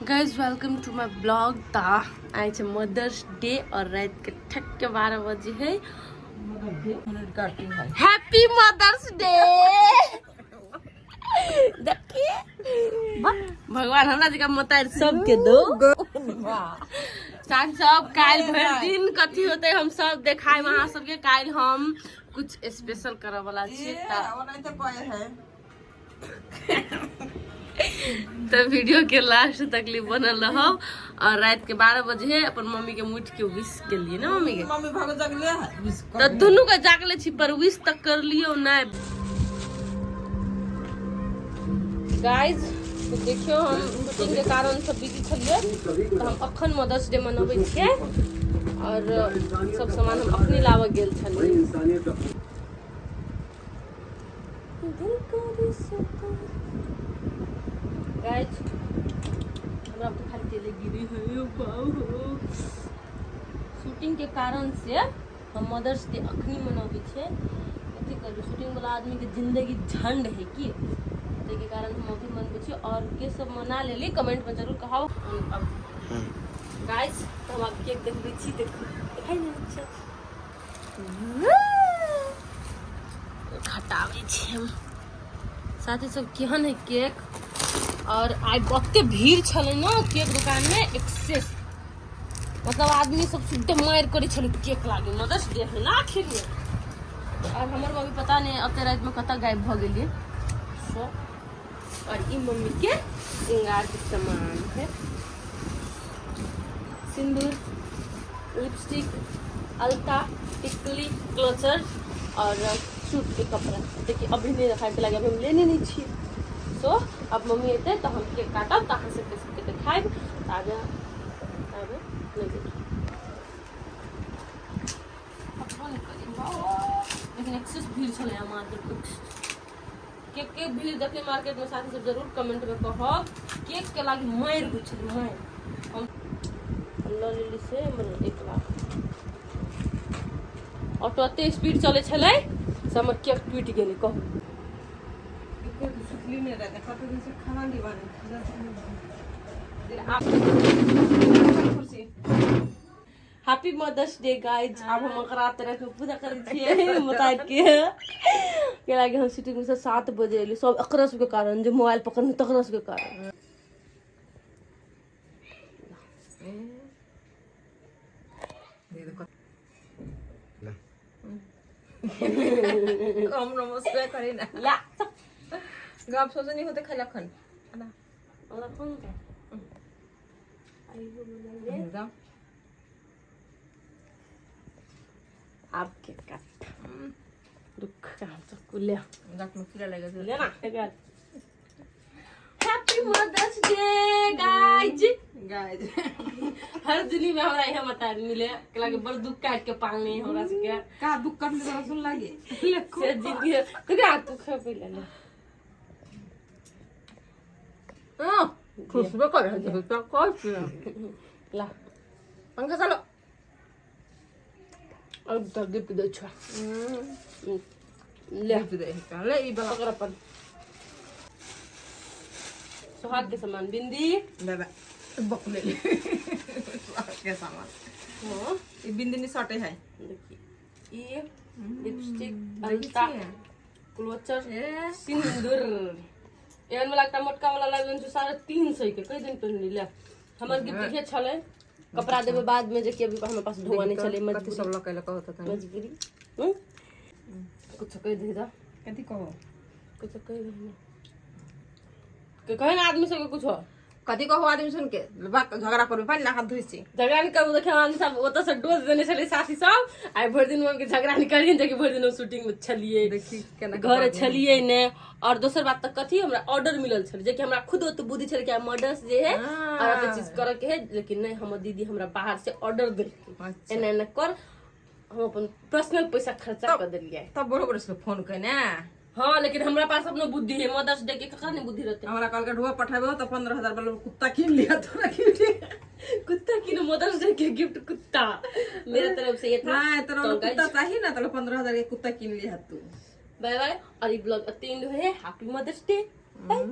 Guys welcome to my blog. तऽ आइ छै mother's day और रात के ठक के 12 बजे है। Happy mother's day. देखिए भगवान हमरा जकाँ मतारि सबके दो। साँझ सब काल्हि भरि दिन कथी होतै हम सब देखायब अहाँ सबके। काल्हि हम कुछ स्पेशल करऽ वाला छियै तऽ वीडियो के लास्ट तक ली बनल रहब। और रात के 12 बजे है अपन मम्मी के मुठ के विश के लिए ना मम्मी के मम्मी भागो जगले है विश तऽ दुनू के जागले छी पर विश तक कर लियो ना। गाइज तो देखियो हम शूटिंग के कारण सब बिजी छलियै तऽ हम अखन मदर्स डे मनबै छियै और सब सामान हम अखनी लाबऽ गेल छलियै। गाइज हमरा तो खाली तेले गिरी है यो बाऊ हो। शूटिंग के कारण से हम मदर्स डे अखनी मनबै छियै। कथी करबै, शूटिंग वाला आदमी के जिंदगी झंड है की, ताहिके कारण हम अभी मनबै छियै। और के सब मना लेली कमेंट में जरूर कहब। अब गाइज तो हम आब केक देखबै छी। देखू देखाइ नहि छै, खटाबै छी हम। साथी सब केहन है केक? और आइ बहुते भीड़ छलै ने केक दुकान में, एक्सेस मतलब आदमी सब सुद्ध मारि करै छलै केक लागे। मदर्स डे है ना आखिर में। और हमर मम्मी पता नहीं अते रात में कतऽ गायब भऽ गेलियै। सो और ई मम्मी के श्रृंगार के सामान है, सिंदूर, लिपस्टिक, अलता, टिकली, क्लोचर और सूट के कपड़ा। देखिए अभी नहीं रखा के लगे, अभी हम लेने नहीं छी। सो अब मम्मी एतै तऽ हम केक काटब तऽ अहाँ सबके सबके देखायब। आगे आगे नहीं देखी लेकिन एक्सेस भीड़ छलै मार्केट। केक के भीड़ देखली मार्केट में साथी सब जरूर कमेंट में कहब। केक के लागी मारि होइ छलै मारि। हम लऽ लेली से हमर 1 लाख। ऑटो एते स्पीड चलै छलै से हमर केक टूटि गेलै। कहू सुतली नहीं रहते कते दिन से खाना नहीं बने। Happy mother's day guys. आब हम ओकरा तरह के पूजा करै छियै मतार के के लागे। हम शूटिंग में से 7 बजे एली। सब एकरा सबके कारण जे मोबाइल पकड़ने तकरा सबके कारण। हम नमस्कार करी ना ला गप सोचे नहीं होते खाली अखन हमरा फोन कर एकदम। आब के काट दुख काम चक्कू ले। दांत में कीड़ा लगे। ले ना। Happy mother's day guys. Guys हर दिन में हमरा यहाँ मतार मिले के लागे बड़ दुख काट के पालने हमरा सबके। का दुख काटले तोरा सुन लागे? से जिंदगी तो क्या तू खा पी ले ले। हां खुशबे कर है तो कॉल ला पंखा चलो। अब तो गिफ्ट दे छा ले। गिफ्ट दे ले ई वाला। पकड़ अपन सुहाग के सामान बिंदी। बाबा बक ले ले सुहाग के सामान। हाँ ई बिंदी नहीं सटे है। देखिए ये लिपस्टिक, अलता, क्लोचर, ए सिंदूर। एहन वाला एकटा मोटका वाला लागल छै 350 के। कई दिन पहिने ले हमर गिफ्ट के छलै। कपड़ा देबै बाद में जे कि अभी हमरा पास धोआ नहीं छलै। कथी मजबूरी सब लकै लकै होता तनी। मजबूरी। हम्म? कुछ कह दे दा। कथी कहो? कुछ कह दे के कहे ना आदमी सबके कुछ हो। कथी कहो आदमी सुन के बात झगड़ा करबे पानी ना हाथ धोइ छी। झगड़ा नहीं करू। देखे आदमी सब ओतऽ से डोज देने छलै साथी सब। आइ भरि दिन मम्मी के झगड़ा नहीं करियन जे कि भरि दिन हम शूटिंग में छलियै देखी केना घर छलियै ने। और दोसर बात तऽ कथी हमरा ऑर्डर मिलल छलै जे कि हमरा खुद ओते बुद्धि छलै कि आइ मदर्स डे है और ओते चीज करऽ के है, लेकिन नहीं हमर दीदी हमरा बाहर से ऑर्डर देलखिन। अच्छा। एना एना कर, हम अपन पर्सनल पैसा खर्चा कर देलियै। तब बरोबर से फोन केने। हाँ लेकिन हमरा पास अपनो बुद्धि है। मदर्स डे के ककरा नहीं बुद्धि रहते? हमरा कहलकै ढोआ पठेबो तऽ 15,000 वाला कुत्ता कीन लिया तोरा गिफ्ट। कुत्ता की मदर्स डे के गिफ्ट कुत्ता मेरा तरफ से ये था। नहीं तोरा तो कुत्ता चाहिए ना तो 15,000 के कुत्ता कीन लिया तू। बाय बाय। और ये ब्लॉग अत्यंत है। Happy mother's day. Bye.